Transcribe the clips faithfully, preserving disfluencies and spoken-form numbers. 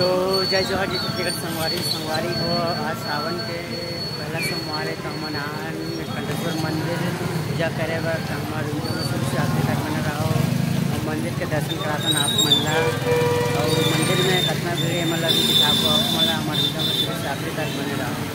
तो जय जोहार जी छत्तीसगढ़ संगवारी। संगवारी हो, आज सावन के पहला सोमवार है, तो हमन आन कंटेश्वर मंदिर पूजा करे बर, तो हमर video में शुरू से आखिरी तक बने रहो और मंदिर के दर्शन कराथन आप मन ला। और मंदिर में कितना भीड़ है, मतलब दिखाबो आप मन ला, हमर video में शुरू से आखिरी तक बने रहो।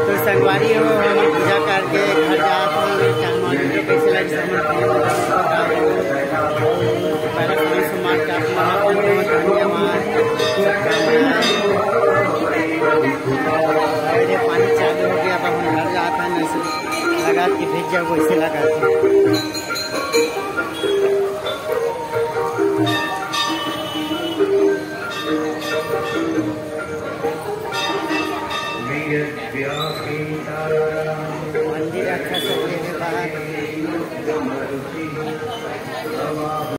तो संगवारी हो, हम पूजा करके घर जात हन। चाहे मान लीजिए कैसे लगे समझ के पहला समय समाज का अपना अपन धन्यवाद, शुभकामनाएं। अरे पानी चालू हो गया, अब हम घर जात हन, ऐसे लगा के भेज जाओ, वैसे लगा के। मंदिर अच्छा से लेने बाहर।